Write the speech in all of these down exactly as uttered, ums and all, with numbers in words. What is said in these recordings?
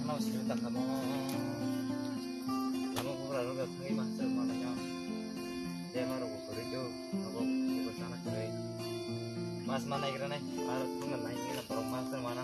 No sir ta kamo. Lama bugra roga thangwi ma sir ma no. Bema rogo kori do. Nogo sir sana kori. Mas mana igra nai. Ar thangna nai igra borok mas sir mana.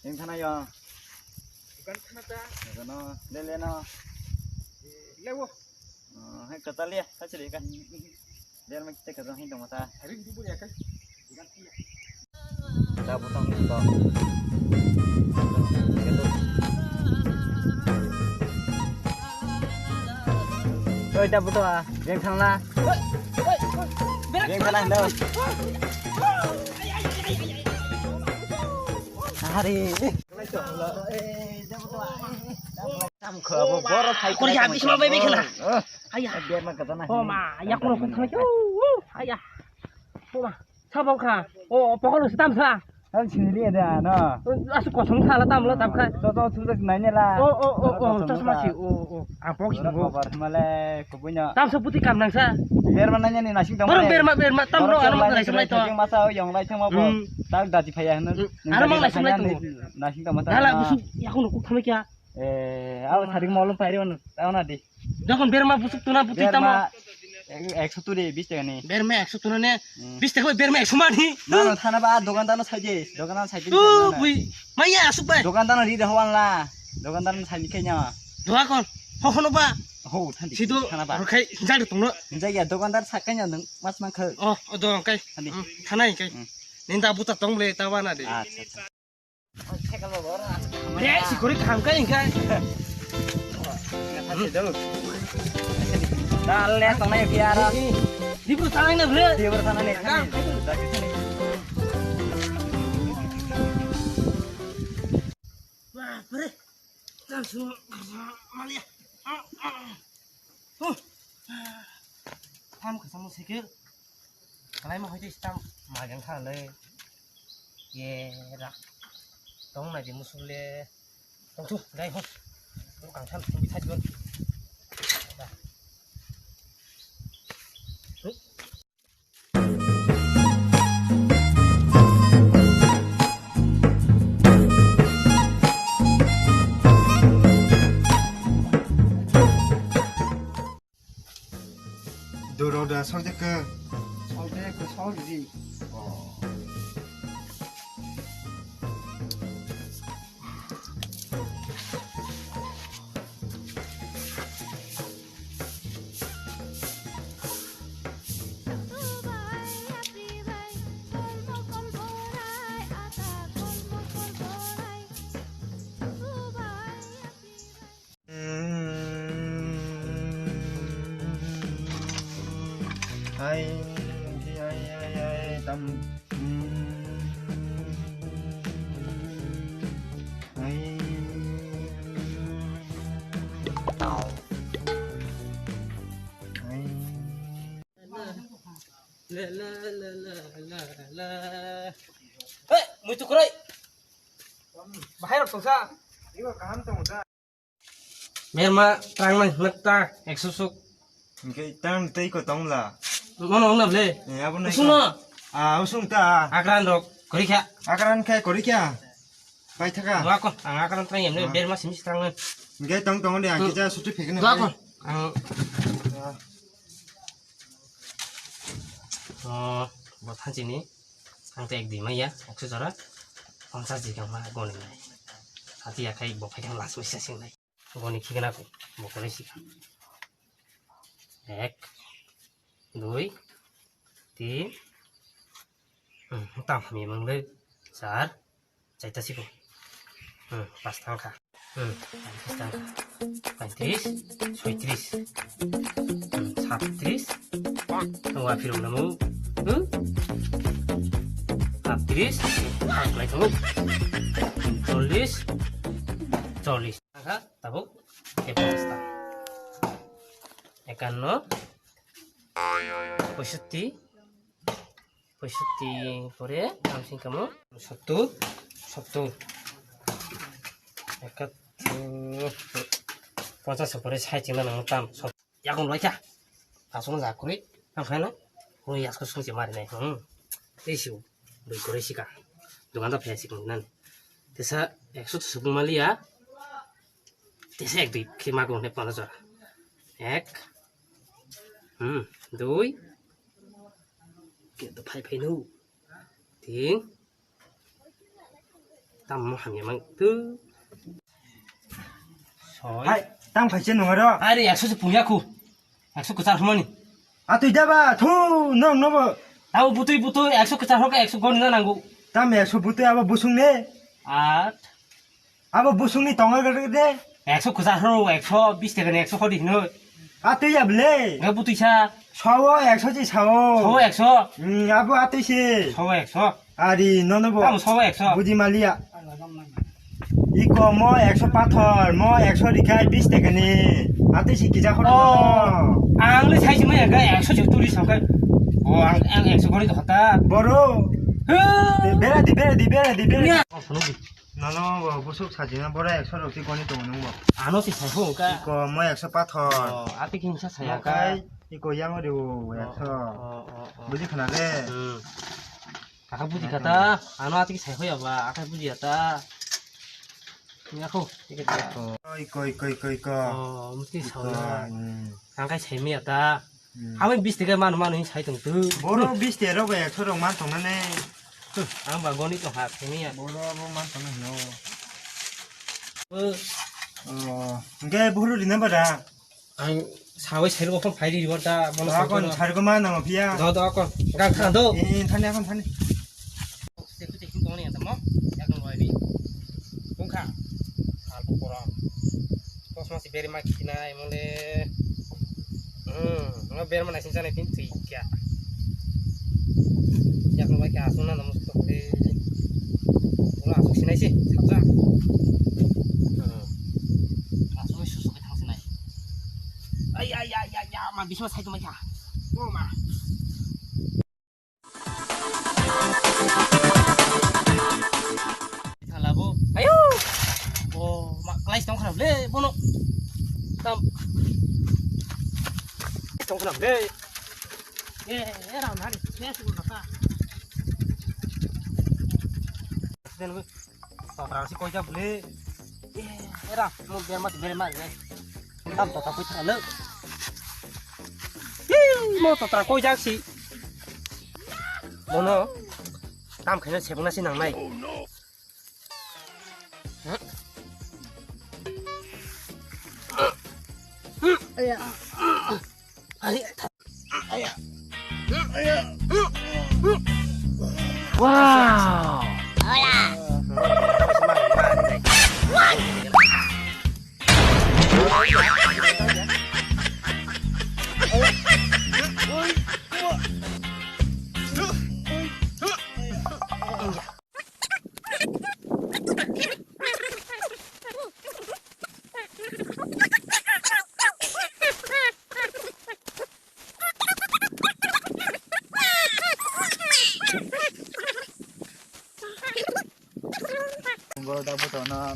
Eng thana yo. Dukan khana ta. Dukan no, le le no. Lewo. Oh, hai kata le, hai chiri ka. Biar ma kita kata hai tong mata. Hari di buri akan. Dukan khana. Da butang ni to. Oi, da buto a, yang thangla. Yang thangla, no. Hari. Tam kho abo boro phai. Kori ya, bisma bai bai khela. Aya. Biar ma kata na. Oh ma, ya kono kung khela. Aya. Oh ma, sabong kha. Oh, pokol se tam sa. Tam sini dia da no. Asu kosong sa la tam la tam kha. To to su tak nanya la. Oh oh oh oh, chasma si. Oh oh. Ang pok si. Ora ko bar male ko punya. Tam sa puti kam nang sa. Biar ma nanya ni nasing tam. Boro biar ma biar ma tam ro aro ma nai sumai to. Masa yong lai thang ma bo. Tak dati phaya hanu. Aro ma nai sumai to. Nasing tam ta. Dala busu ya kono kuk thamai kya. Eh, abo sarik molom pairi mano, tao na di. Jokhon berma busuk tuna buti tamo. Berma, ek-, ekso turi, bis taka ni. Berma ekso tuna ne, hmm, bis taka bai berma ekso mani. Mano thana ba, dogan dano saidi, dogan dano saidi. Tu bui, maya asuk bai. Dogan dano ri de hoan la, dogan dano saidi kenya. Doa kon, ho hono ba. Ho, thandi. Sido, thana ba. Rokai, jari tungno. Jaya, dogan dan sakanya nung, mas mangkha. Oh, oh, do, kai. Thandi. Hmm, thana kai. Hmm. Ninda buta tong ble, tawa na di. Acha, acha. Dek, si kori kaham kai, kai. Dal le tongnai biara. Dibur tanai na ble. Dibur tanai ne. Wah, pre. Tam su malia. Oh. Tam ka samu sekir. Kalai ma hoite stam magang kha le. Ye ra. Tong na di musul le. Tong tu dai ho. Tu kang san tu thai jon. Doro da soljak ka. Soljak ka, solji. Oh. Ai, ai, ai, ai, tam. Ai. Ai. La, la, la. Hei, muitu kurai. Bahai rok tongsa. Iwa kaham tongsa. Merma trang nang hwnwi ta ekso suk. Hwnkhe tang tei ko tong la. Mono wngna ble? Eh, abo nai usung ko. No? Ah, usung ta. Akran rok kori kha. Akran khai kori kha. Pai thaka. Wa ko, ang akran trang yem ne berma simi trang nang. Hwnkhe tong tong de ang kisa suti phekna. Wa ko. Ang. Oh, bo thanchini. Ang te ek di maya, ekso jora. Pamsa jikang ma goni nai. Hati akai bo phai kang las misa sing nai. Goni khigna ko, bo kore sikha. Ek, dui, tin, hmm, tam hami mang le, char, chaita siko. Hmm, pas tang kha. Hmm, pas tang kha. Paitris, soitris. Hmm, satris. Tungwa phirung namu. Hmm? Satris, ang klai thangu. Chollis, chollis. Tang kha, tabuk. Ekanno, poisotti, poisotti pore, tamsing kamu, sottur, sottur. Ekattur. Pachas sopore sai chingna nang tam. Yakung loi kha. Asung ja kuri. Ang phai na. Hoi yasko sung se mari nai. Hmm. Tei siu. Bui kore sika. Dukan da phai sik nan. Tesa ekso to subung maliya. Tesa ek dui khe mago ne pano jora. Ek. Hmm. Dui. Ke to phai phai nu. Tin. Tam mo hamya mang tu. Soi. Hai, tam phaise nung aro. Are ekso se pungya khu. Ekso kwchar humani. Atui daba, thu, nong nobo. Abo butui butui ekso kwchar hoka ekso goni na nangu. Tam ekso butui abo busung ne. At. Abo busung ni tonga gede de. Ekso kwchar ho, ekso bis taka ni ekso khodi hino. Atui ya ble. Ga butui sa. Sawo ekso chi sawo. Sawo ekso. Hmm, abo atui se. Sawo ekso. Ari, nono bo. Tamo sawo ekso. Buji maliya. Iko mo ekso pathor, mo ekso rikai bis taka ni. Atui si kija khoro. Oh. Ang le sai si mo ekso chuturi sokai. Oh, ang, ang ekso gori to khata. Boro. Huh. Bera di, bera di, bera di, bera di. Ya. Oh, sono di. Nono bo busuk sajina bora ekso roti goni tongo nung bo. Ano si sai ho ka. Iko mo ekso pathor. Oh, ati kin sa saya ka. Kai iko yang ori bo ekso. Oh, oh, oh. Buji khana le. Hmm. Aka buji kata, ano ati sai ho ya ba, aka buji ata. Ni ako, tiket ya. Iko, iko, iko, iko. Oh, mesti sauna. Hmm. Ang kai sai mi ata. Hmm. Abo bis taka mano mano hin sai tong tu. Boro bis taka rok bai ekso rok man tong nane. Ang ba goni tong ha kemi ya. Boro abo man tong nane no. Oh. Oh, engke boro rina bara. Ang sawi sai rok phai ri wata bono. Akon sai rok man nang phiya. Do do akon. Ga kha do. Eh, thani akon thani. Kuchik kuchik hin tongni ata mo. Yakung roi bi. Kung kha. Sal po pora. Kos masi beri ma kiti na emole. Hmm, no ber ma naising sana tin tui kya. Yakung roi kya asung na namus to le. Ula asung sinai si, sabja. Hmm. Asung susu ke thang sinai. Ay ay ay ay ay ma bisma sai tu ma kya. Oh ma. Thalabo. Ayo. Oh, ma klai tong kharap le bono. Tam. Tong kharap le. Eh, eh, ram hari. Yes, gua kata. Den gua. Totra si koi jak bole. Eh, era, mo berma, berma, eh. Tam totra koi thang le. Hii, mo totra koi jak si. Bono. Tam khaina sebna si nang nai. Wow. Boro da buto na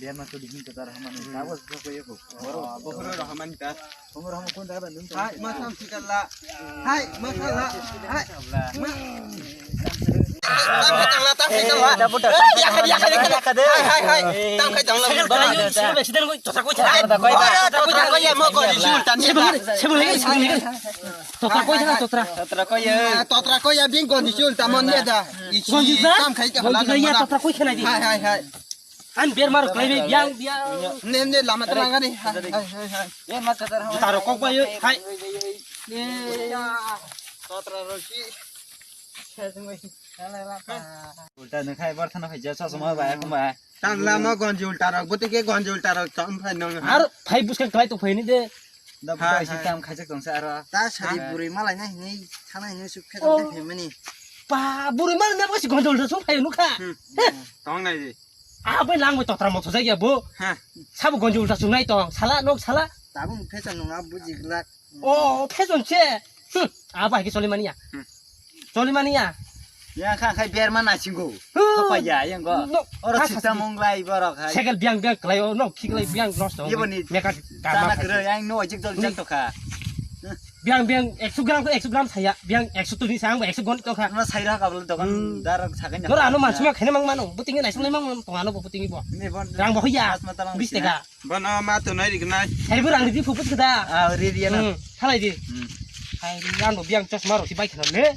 biar ma tudi hin ta rahman ta bos ko ko yeko. Boro boro rahman ta. Boro rahman kun da ba nun ta. Hai masam sikalla. Hai masala. Hai. Tam sikalla tam sikalla. Da buto. Hai hai hai. Tam kai tam la. Sida koi sida koi tota koi sida. Tota koi ya mo ko di sultan. Sida koi sida koi. Totra koi thang totra. Totra koi ya. Totra koi ya bing kon disul tamon ya da. Gonji da? Kam khai ka hala. Gonji da ya totra koi khana di. Hai hai hai. An ber mar klai be biang biang. Ne ne lama ta nang ani. Hai hai hai. Ye ma totra. Taro kok ba yo hai. Totra ro si. Ulta ne khai bar thana khai ja sa sama ba ya kuma. Tang lama gonji ulta rok botike gonji ulta rok tam phai nang. Ar phai buskang klai to phai ni de. Da buka isi tam khaijak tong sa aro. Ta sari burui malai na hinui thana hinui suk khe tong khe mani. Pa burui malai na basi gondol da sung phai nukha. Tong nai di. A bai lang bai totra motho jagya bo. Sabo gondol da sung nai tong sala nok sala. Tabung phecha nung a buji glak. O phejon che. Abo hai ke choli mani ya. Choli mani ya. Ya kha khai ber ma na singo. Apa ya yang go? No, oro sita monglai borok hai. Sekel biang biang kelai, oh, no, kiklai biang lost. Iya bani. Meka chana kere yang no ojek dol jak toka. Biang biang ekso gram, ekso gram saya, biang ekso tuni sayang ekso gon toka. Ano saira kabel dokan dar sakai. Nor ano mansuma khene mang mano, butingi naisung mang mano, tong ano butingi bo. Ini bon. Rang bo ya. Bis teka. Bono ma to nai rik nai. Hari bu rang di puput kita. Ah, ri ri ano. Halai di. Hai rang bo biang chosma ro si bai khana le.